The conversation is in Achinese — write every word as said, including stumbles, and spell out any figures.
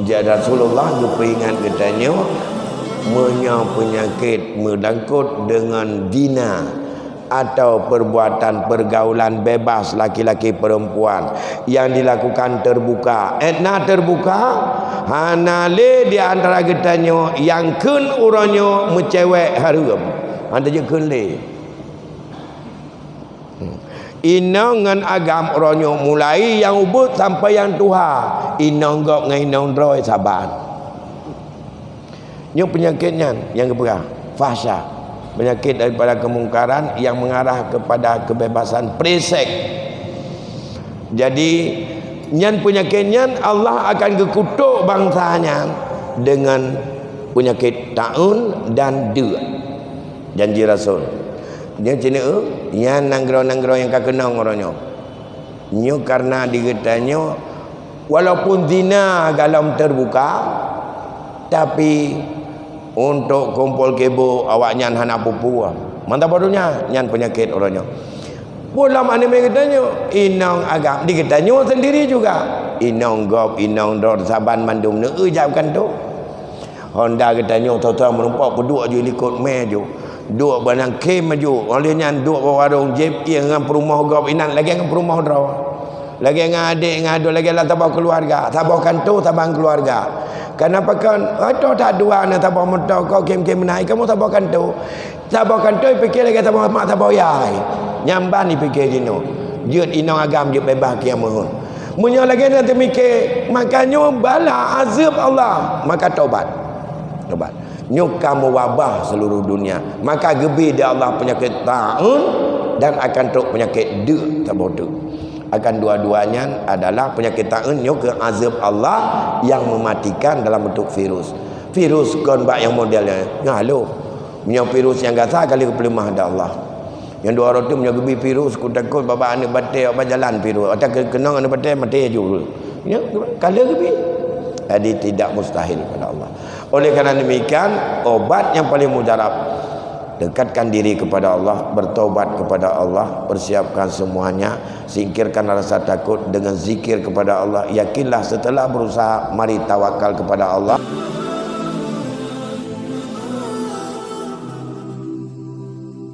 Jadi Rasulullah geupeuingat geutanyoe, meunyoe peunyakét meudangkot deungon zina atau perbuatan pergaulan bebas laki-laki perempuan yang dilakukan terbuka, étna terbuka, hana lé di antara geutanyoe nyang kheun uroe nyoe meucewek hareuem. Hana jeuet kheun lé. Inong ngon agam uroe nyoe mulai nyang ubit sampai nyang tuha, inong gob ngon inong droe saban. Nyoe peunyakét nyan nyang geupeugah fahsya, peunyakét daripada kemungkaran yang mengarah kepada kebebasan pre seks. Jadi, nyan peunyakét nyan Allah akan geukutok bansa nyan deungon peunyakét taun dan deuk. Janji Rasul. Nyoe ceuneuk, nyan nanggroe-nanggroe nyang ka keunong uroe nyoe. Nyoe karena di geutanyoe, walaupun zina golom terbuka, tapi untuk kumpul keubu awaknyan hana peue-peue. Mantap barunya, nyan peunyakét uroe nyoe. Peue lom aneuk geutanyoe, inong agam di geutanyoe sendiri juga. Inong gob, inong droe saban mandum neu-eu jak kantô. Honda geutanyoe toh-toh meurumpok peuduek ju likot mé ju. Duek bak nangkem ju. Óh lheueh nyan duek bak warong jép ié ngon peurumoh gob inan lagée ngon peurumoh droe. Lagée ngon adék ngon aduen lagée lam saboh keuluwarga, saboh kantô saban keuluwarga. Kenapa kon? Atoe that dua na saboh moto ko kem-kem meunan kamoe saboh kantô. Saboh kantô pike lagée saboh mak saboh yai. Nyan ban ipike jinoe. Jeuet inong agam jeuet beubaih kiamat. Meunyoe lagée nyan teumike, maka nyoe bala azeueb Allah, maka tobat. Tobat. Nyoe ka meuwabah seluruh dunia. Maka geubri di Allah peunyakét taun dan akan trok peunyakét deuk saboh teuk. Akan dua-dua nyan adalah peunyakét taun nyoe keu azeueb Allah yang mematikan dalam bentuk virus. Virus kon bak nyang model nyan. Nyoe haloh. Meunyoe virus nyang gasa ka lheueh geupeuleumah di Allah. Nyang dua rot tu meunyoe geubri virus, ku takot babah aneuk batée bak jalan virus. Atawa keunong aneuk batée maté ju. Nyoe ka lheueh geubri. Jadi tidak mustahil pada Allah. Oleh karena demikian, obat yang paling mujarab, dekatkan diri kepada Allah, bertobat kepada Allah, persiapkan semuanya, singkirkan rasa takut dengan zikir kepada Allah. Yakinlah setelah berusaha, mari tawakal kepada Allah.